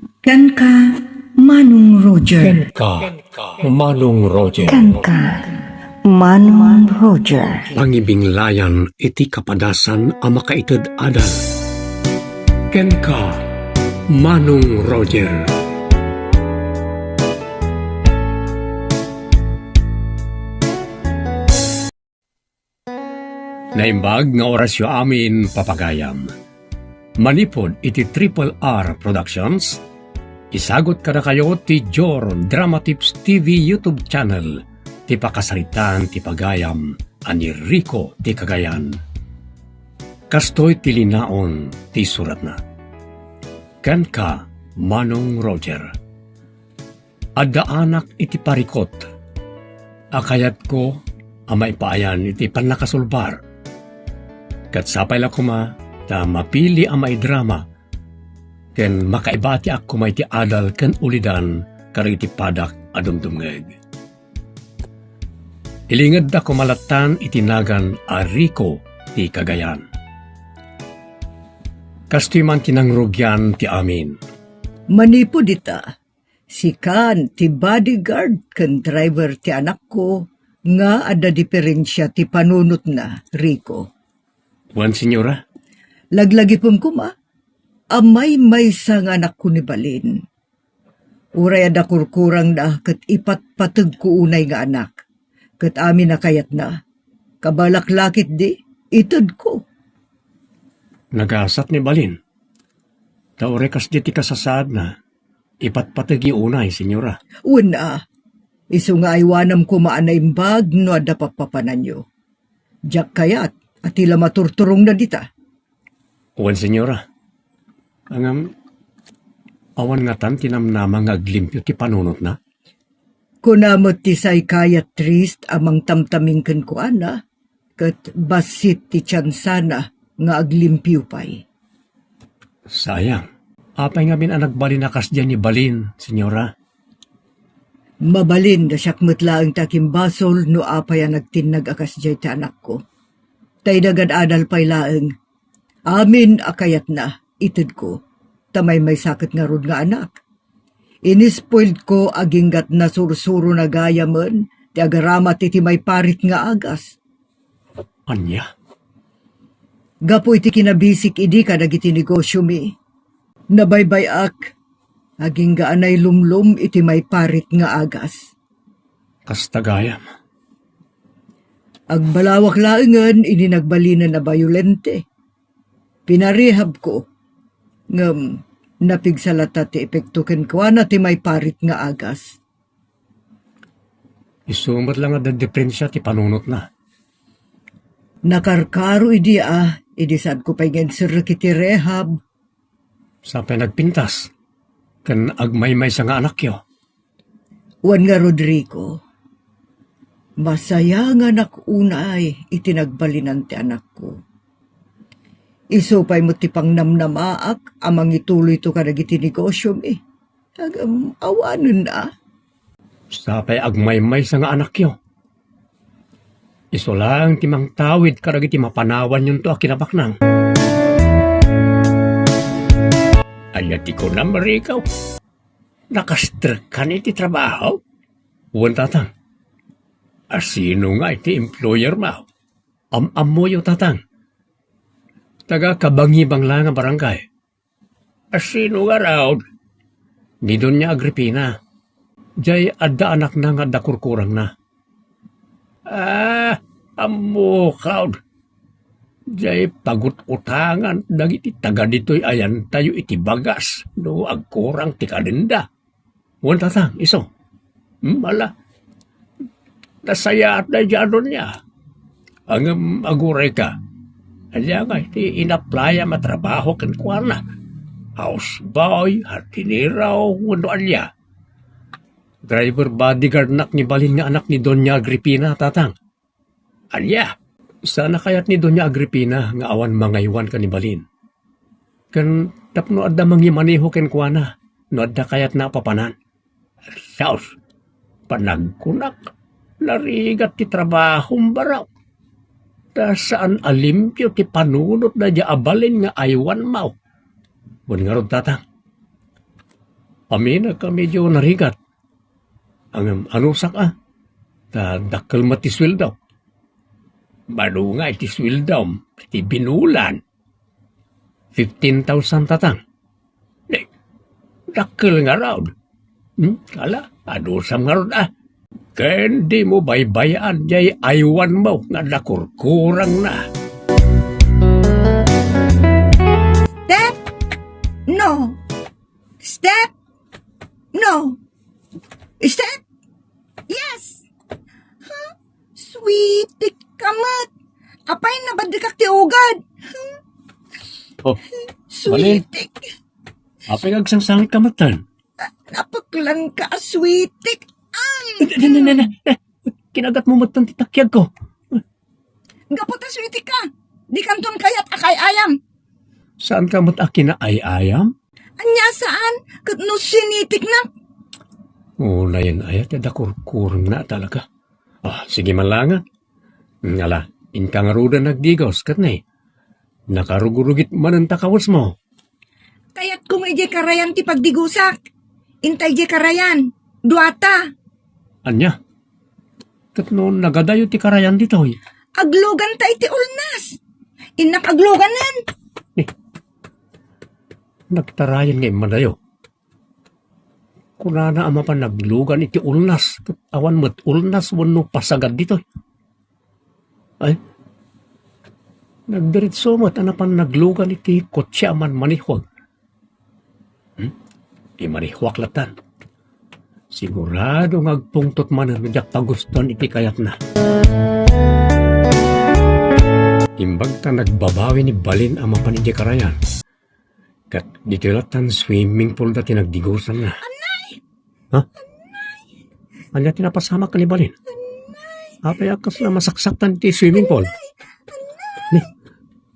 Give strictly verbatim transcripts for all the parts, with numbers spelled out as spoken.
Kenka, Manong Roger. Kenka, Manong Roger. Kenka, Manong Roger. Pangibinglayan iti kapadasan a makaited adal. Kenka, Manong Roger. Naimbag nga orasyo amin, papagayam. Manipud iti Triple R Productions, isagut kadakayo ti Jor Drama Tips T V YouTube channel ti pakasaritaan ti pagayam a ni Rico ti Cagayan. Kastoy ti linaon ti suratna. Kenka, Manong Roger. Adda anak iti parikut a kayatko a maipaayan iti pannakasulbar. Ket sapay la koma ta mapili a maidrama ken makaibatiak koma iti adal ken ulidan kadagiti padak a dumdumngeg. Ilingedda koma lattan iti nagan a Rico ti Cagayan. Kastoy man ti nangrugian ti amin. Manipud ita, sikan ti bodyguard ken driver ti anakko nga adda diferensia ti panunotna, Rico. Wen, senyora? Laglagipem koma a maymaysa nga anakko ni balin. Uray adda kurkurangna ket ipatpategko unay nga anak. Ket amin a kayatna, kabalak la ketdi, itedko. Nagasat ni balin. Ta uray kasdi ti kasasaadna, ipatpategyo unay, senyora. Wen a, isu nga aywanam koma a naimbag no adda pappapananyo. Diak kayat a ti la maturturongna dita. Wen, senyora. Ngem, awan ngatan ti namnama nga aglimpio ti panunotna? Kuna met ti say kayat, Trist, a mangtamtaming kenkuana, ket bassit ti tiansana nga aglimpio pay. Sayang. Apay ngamin a nagbalin a kasdiay ni balin, senyora? Mabalin no siak met laeng ti akimbasol no apay a nagtinnag a kasdiay ti anakko. Ta idi agad-adal pay laeng, amin a kayatna, itedko. Ta maymaysa ket ngarud nga anak. Inispoiledko agingga't nasursurona gayamen ti agaramat iti maiparit nga agas. Ania? Gapu iti kinabisik idi kadagiti negosyomi, nabaybay-ak, agingga a nailumlom iti maiparit nga agas. Kasta gayam. Agbalawak laengen idi nagbalinen a bayolente. Pinarehabko, ngem napigsa latta ti epekto kenkuana ti maiparit nga agas. Isu met la nga adda diferensia ti panunotna. Nakarkaro idi a, idi saanko pay nga inserrek iti rehab. Sapay nagpintas, ken agmaymaysa nga anakyo. Wen nga, Rodrigo, masayanganak unay iti nagbalinan ti anakko. Isu pay met ti pangnamnamaak a mangituloyto kadagiti negosyomi. Ngem awanen a. Sapay agmaymaysa nga anakyo. Isu laeng ti mangtawid kadagiti mapanawanyonto a kinabaknang. Ania ti kunam, Rico? Nakastrekkan iti trabaho? Wen, tatang. A sino nga iti employer mo? Am-ammoyo, tatang. Taga Kabangibang la nga barangay. A sino ngarud? Ni Doña Agripina. Jay adda anakna nga adda kurkurangna. Ah, ammok. Jay pagut-utangan dagiti taga ditoy ayantayo iti bagas no agkurang ti kadenda. Wen, tatang, isu. Hmm, ala. Nasayaat daydi a Doña. Ngem agurayka. Ania nga iti inaplayam a trabaho kenkuana? Houseboy, hardinero, wenno ania? Driver bodyguardnak ni balin nga anak ni Doña Agripina, tatang. Ania? Saan a kayat ni Doña Agripina nga awan mangaywan ken ni balin. Ken tapno adda mangimaneho kenkuana no adda kayatna a papanan. Sus, panagkunak, narigat ti trabahom, barok. Ta saan a limpio ti panunot daydi a balin nga aywanmo. Wen ngarud, tatang. Aminak a medyo narigat. Ngem anusak a, ta dakkel met ti sueldok. Madunga iti sueldom iti binulan. Fifteen thousand, Tatang. Di, dakkel ngarud. Hmm? Ala, adusam ngarud a. Ken dimo baybay-an jay aywanmo nga adda kurkurangna. Step! No. Step! No. Step! Yes! Huh? Sweetie ka met. Apay, nabadikak ti ugad. Huh? Oh, Balin. Sweetie. Apay, agsangsangit ka met tan? Napeklan ka, sweetie. Ang! Ne, ne, ne, ne, ne. Kinagat mo met tan ti takiag ko. Gapu ta sweetie ka. Di kanton kayat a kaay-ayam. Saan ka met a kinaay-ayam? Ania saan? Ket no sinitiknak? Unayen aya ti adda kurkurangna talaga. Ah, sige man langen. Ala, inka ngaruden agdigos, ket ne, nakarugurugit manen ta kawesmo. Kayatko nga idiay karayan ti pagdigusak. Inta idiay karayan. Duata. Ania? Ket no nagadayo ti karayan ditoy? Agluganta iti ulnas. Innak agluganen. Eh, nagtarayan nga immadayo. Kunana a mapan naglugan iti ulnas, ket awan met ulnas wenno pasagad ditoy. Ay, nagdiritso met a napan naglugan iti kotse a manmanihog. Hmm? Di manihuak latan. Sigurado nga agpungtot manen no diak pagustuan iti kayatna. Imbag ta nagbabawi ni Balin a mapan idiay karayan. Ket ditoy latan swimming pool da ti nagdigusanna. Anay! Ha? Ania ti napasamak ni Balin? Apay a kasla masaksaktan ti swimming pool? Ni,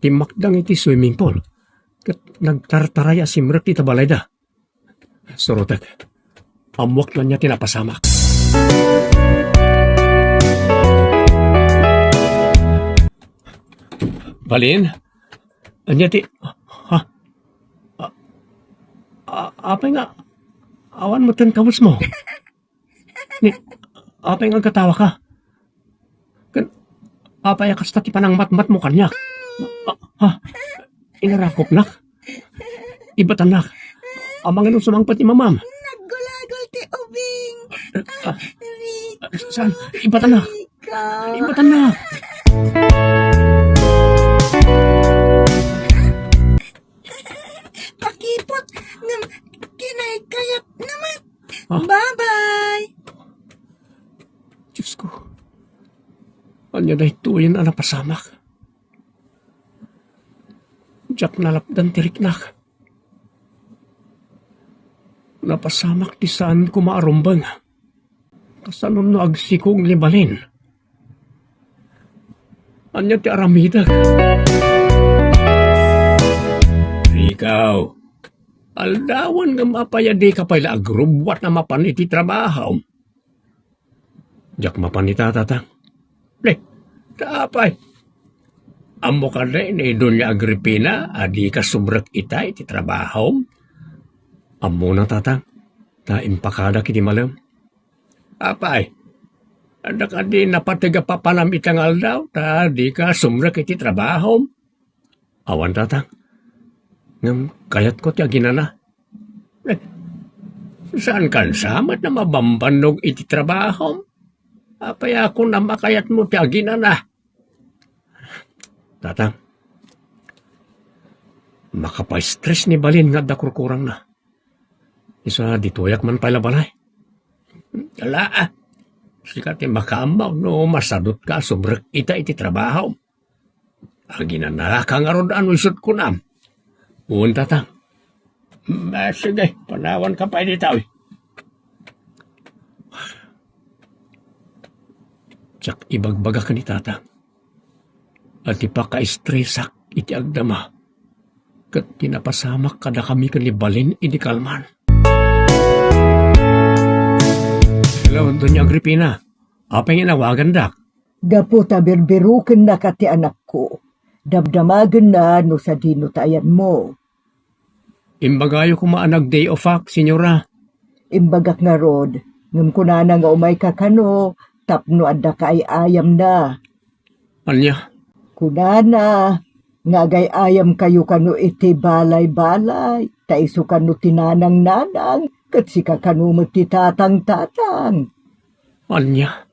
timmakdang iti swimming pool. Ket nagtartaray a simrek ita balayda. Surotek. Ammoak no ania ti napasamak. Balin? Ania ti, ha? A-, a-, apay nga, awan met ken kawesmo? Ni, apay nga agkatawa ka? Ken, apay a kasta ti panangmatmatmo kaniak? A-, ha? Inarakopnak? Ibatannak. Amangan no sumangpet ni mamam. Naggulagol ti ubing. Ah, Rico, saan? Ibatannak. Rico. Ibatannak. Pakipot, ngem kinaykayat naman. Ah. Bye-bye. Diyos ko. Ania daytoyen a napasamak? Diak nalapdan ti riknak. Napasamak ti saan koma a rumbeng. Kasano no agsikog ni Balin? Ania ti aramidek? Rico, aldawan ngem apay a dika pay la agrubbuat a mapan iti trabahom? Diak mapan ita, Tatang. Ne, ta apay? Ammo kadi ni Doña Agripina a dika sumrek ita iti trabahom? Ammona, Tatang, ta impakadak iti malem. Apay, adda kadi napateg a papanam ita nga aldaw ta dika sumrek iti trabahom? Awan, Tatang. Ngem kayatko ti aginana. Eh, saankan sa met a mabambannog iti trabahom? Apay a kunam a kayatmo ti aginana? Tatang, makapaistres ni Balin nga adda kurkurangna. Isu a ditoyak man pay la balay. Ala, ah. Sika ti makaammo no masadutka a sumrek ita iti trabahom. Aginanaka ngarud a no isut' kunam. Wen, Tatang. Mm, ah, sige, panawanka pay ditoy. Diak ibagbaga ken ni Tatang a ti pakaistresak iti agdama ket ti napasamak kadakami ken ni Balin idi kalman. Hello, Doña Agripina. Apay nga inawagandak? Gapu ta birbirukennaka ti anakko. Damdamagenna no sadino ti ayanmo. Imbagayo koma a nag-day off-ak, Senyora. Imbagak ngarud, ngem kunana nga umayka kano tapno adda kaay-ayamna. Ania? Kunana nga agay-ayam kayo kano iti balay-balay, ta isu kano ti nanang-nanang, ket sika kano met ti tatang-tatang. Ania?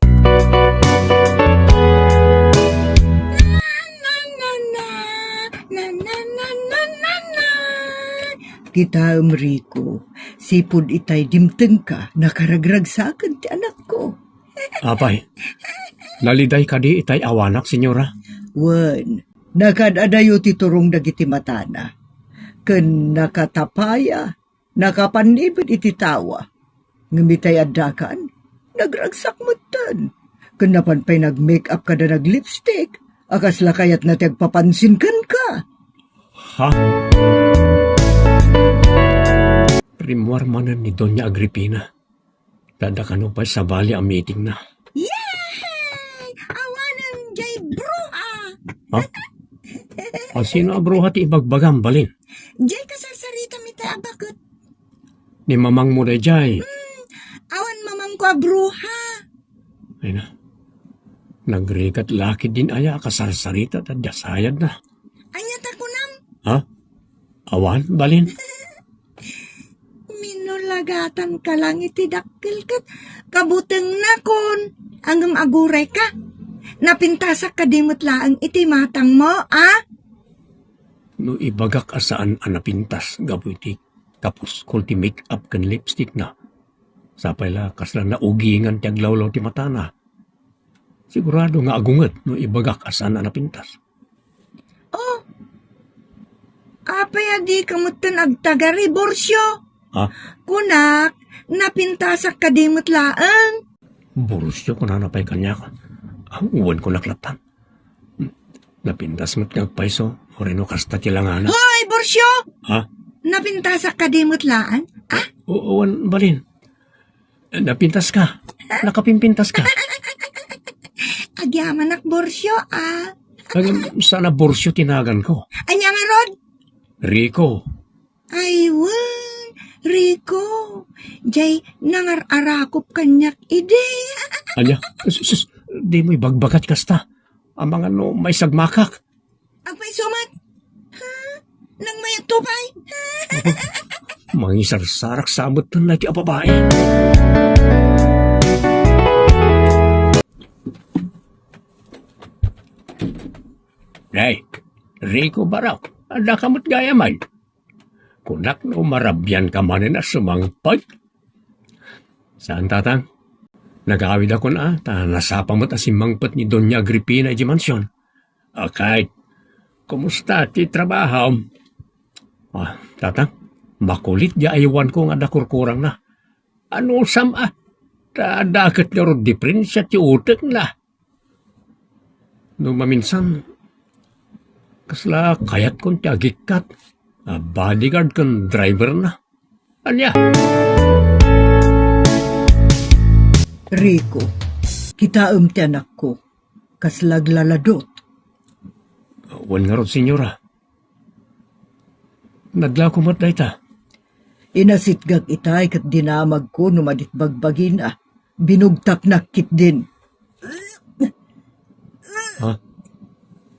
Kitaem, Rico, sipud itay dimtengka, nakaragragsaken ti anakko. Apay, naliday kadi itay awanak, senyora? Wen, nakaad-adayo ti turong dagiti matana, ken nakatapaya, nakapanniped iti tawa. Ngem itay addakan, nagragsak metten. Ken napan pay nag-make-up kada nag-lipstick, a kasla kayatna ti agpapansin kenka. Ha? Rimmuar manen ni Doña Agripina. Adda kano pay sabali a meetingna. Yay! Awanen jay bruha! Ha? A, sino a bruha ti ibagbagam, balin? Jay kasarsarita mi ti abaket. Ni mamangmo dayjay? Hmm, awan mamangko a bruha. Ay na. Nagrigat la ketdin aya a kasarsarita ta diak sayadna. Ania ta kunam? Ha? Awan, balin? Minulagatan ka lang iti dakkel ket kabutengnakon. Ngem agurayka. Napintasak kadi met laeng iti matangmo, a? No ibagak a saan a napintas gapu iti kapuskol ti make-up ken lipstickna, sapay la kasla naugingan ti aglawlaw ti matana. Sigurado nga agunget no ibagak a saan a napintas. Oh, apay a dika metten agtagari, Borcio? Ha? Kunak, napintasak kadi met laeng. Borcio, kunana pay kaniak. Ah, uwan kunak lattan. Napintas met nga agpayso, wenno kasta ti langana. Hoy, Borcio! Ha? Napintasak kadi met laeng? Ah? O, awan, balin. Napintas ka. Nakapimpintas ka. Agyamanak Borcio, a. Ngem saan a Borcio ti naganko. Ania ngarud? Rico. Ay, wen, Rico. Jay nangar-arakop kaniak idi. Ania? Sus, sus, dimo ibagbaga ti kasta. Amangan no maisagmakak. Agpayso met. Ha? Nagmayatto pay. Mangisarsarak sa metten daytoy a babai. Nay, Rico Barok, adda ka met gayam. Kunak no marabian ka manen a sumangpet. Saan, Tatang? Nagawidakon a, ta nasapa met a simmangpet ni Doña Agripina idiay mansion. Akay, kumusta ti trabahom? Ah, Tatang, makulit di aywanko nga adda kurkurangna. Anusam a, ta adda ket ngarud diferensia ti utekna. No maminsan, kasla kayatkon ti agikkat a bodyguard ken driver na. Ania? Rico, kitaem ti anakko. Kasla aglaladot. Wen ngarud, senyora. Naglako met dayta. Inasitgak itay ket dinamagko no madit bagbagina. Binugtaknak ketdin. Ha?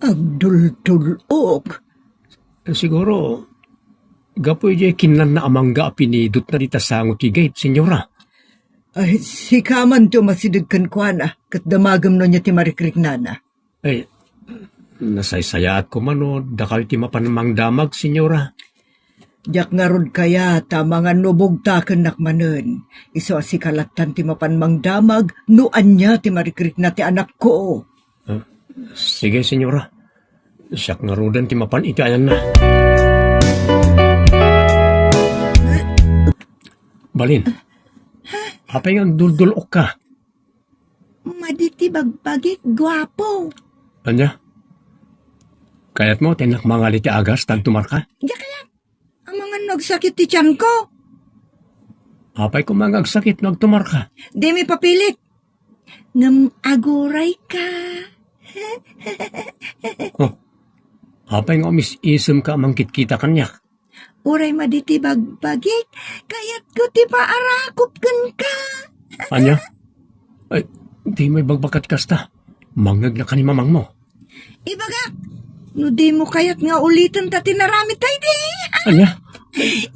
Agdultul-ok. Siguro, gapu idiay kinnanna a mangga a pinidotna dita sango ti gate, senyora. Ay, sika man ti umasideg kenkuana, ket damagem no ania ti marikriknana. Ay, nasaysayaat koma no dakal ti mapan mangdamag, senyora. Diak ngarud kayat a mangan no bugtakennak manen. Isu a sika lattan ti mapan mangdamag no ania ti marikrikna ti anakko. Ah, sige, senyora. Siak ngaruden ti mapan iti ayanna. Balin, apay nga agduldul-okka? Madi ti bagbagik, guapo. Ania? Kayatmo, ta innak mangali ti agas, ta agtumarka? Diak kayat. Amangan no agsakit ti tianko. Apay koma nga agsakit no agtumarka? Dimi papilit. Ngem agurayka. Oh, apay nga umis-isemka a mangkitkita kaniak? Uray madi ti bagbagik, kayatko ti paarakop kenka. Ania? Ay, dimo ibagbagak kasta. Mangngegna ka ni mamangmo. Ibagak, no dimo kayat nga uliten ta tinaramid ta idi. Ania?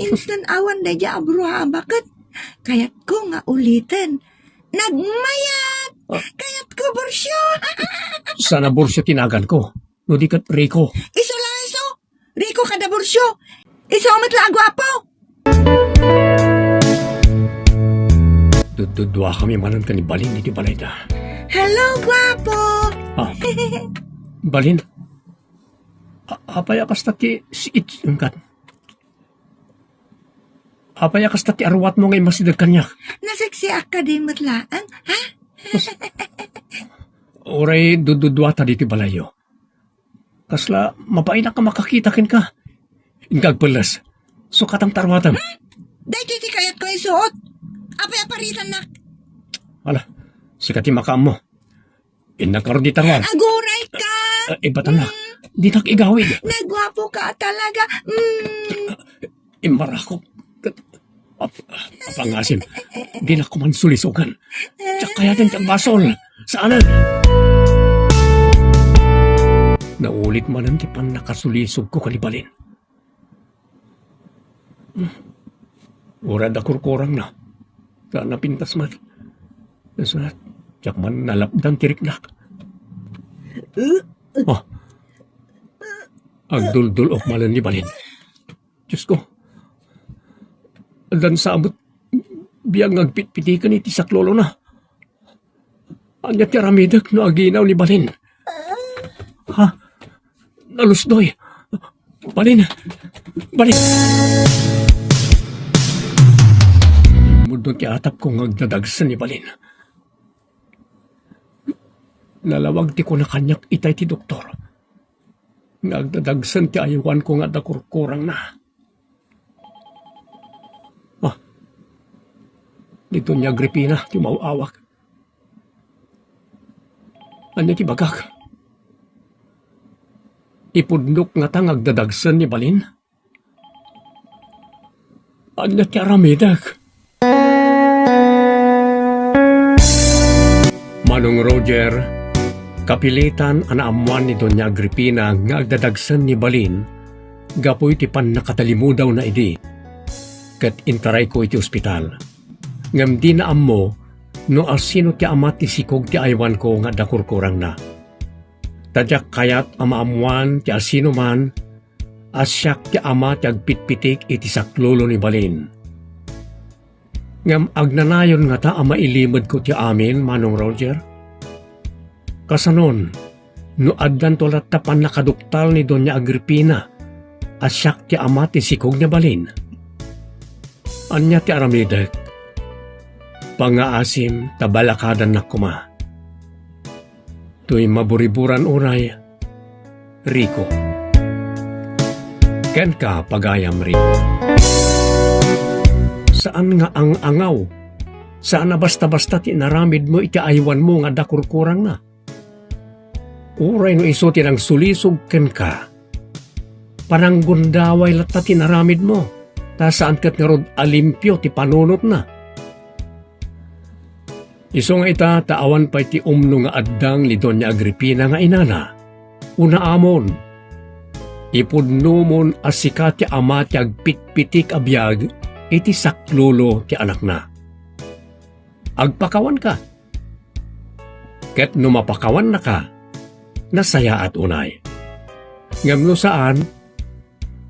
Inton awan daydiay a bruha a baket, kayatko nga uliten. Nagmayat! Ah. Kayatko, Borcio! Sana Borcio ti naganko. No di ket Rico. Isu laeng isu. Rico kada Borcio. Isu met la a guapo. Dudduduakami manen ken ni Balin iti balayda. Hello, guapo. Ah, Balin. A-, apay a kasta ti siit, engkan? Apay a kasta ti arwatmo nga immasideg kaniak? Naseksiak kadi met laeng, ha? Uray dudduduata ditoy balayyo. Kasla mabainak a makakita kenka. Inka agpelles. Sukatam ta arwatem. Hmm? Daytoy ti kayatko isuot. Apay a paritannak? Ala, sika ti makaammo. Innak ngarud dita ruar. Aguray ka! Eh, ibatanna. Mm. Dinak igawid. Naguapo ka talaga. Mm. Immarakop. Ap-, apangasim. Dinak man sulisogan. Diak kayaten ti agbasol. Saanen. Naulit manen ti pannakasulisogko ken ni Balin. Uray adda kurkurangna, ta napintas met. Isu, diak man nalapdan ti riknak. Oh. Agduldul-ok manen ni Balin. Diosko. Addan sa met biag nga agpitpitiken iti saklulona. Ania ti aramidek no aginaw ni Balin? Ha? Nalusdoy. Balin. Balin. Mudno ti atapko nga agdadagsen ni Balin. Nalawag ti kuna kaniak itay ti doktor nga agdadagsen ti aywanko nga adda kurkurangna. Ah, ni Doña Agripina ti umaw-awak. Ania ti bagak? Ipudnok ngata nga agdadagsen ni Balin? Ania ti aramidek? Manong Roger, kapilitan a naammoan ni Doña Agripina nga agdadagsen ni Balin gapu iti pannakatalimudawna idi, ket intarayko iti ospital. Ngem dina ammo no asino ti ama ti sikog ti aywanko nga adda kurkurangna. Ta diak kayat a maammoan ti asinoman a siak ti ama ti agpitpitik iti saklulo ni Balin. Ngem agnanayon ngata a mailimedko ti amin, Manong Roger? Kasanon, no addanto latta pannakaduktal ni Doña Agripina a siak ti ama ti sikog ni Balin? Ania ti aramidek? Pangngaasim ta balakadannak koma. Toy maburiburan unay, Rico. Kenka, pagayam Rico. Saan nga ang-angaw. Saan a basta-basta ti inaramidmo iti aywanmo nga adda kurkurangna. Uray no isu ti nangsulisog kenka, pananggundaway latta ti inaramidmo, ta saan ket ngarud a limpio ti panunotna. Isu nga ita, ta awan pay ti umno nga addang ni Doña Agripina nga inana, unaamon, ipudnomon a sika ti ama ti agpitpitik a biag iti saklulo ti anakna. Agpakawanka. Ket no mapakawannaka, nasayaat unay. Ngem no saan,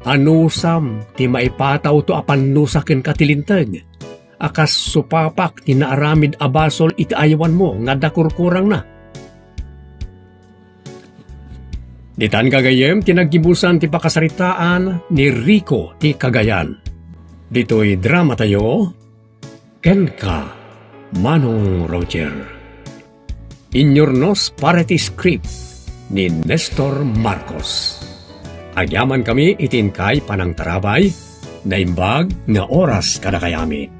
anusam ti maipatawto a pannusa kenka ti linteg a kas supapak ti naaramid a basol iti aywanmo nga adda kurkurangna. Ditan gagayyem ti naggibusan ti pakasaritaan ni Rico ti Cagayan. Ditoy dramatayo, Kenka, Manong Roger. Inyurnos para iti script ni Nestor Marcos. Agyamankami iti inkay panangtarabay, naimbag nga oras kadakay amin.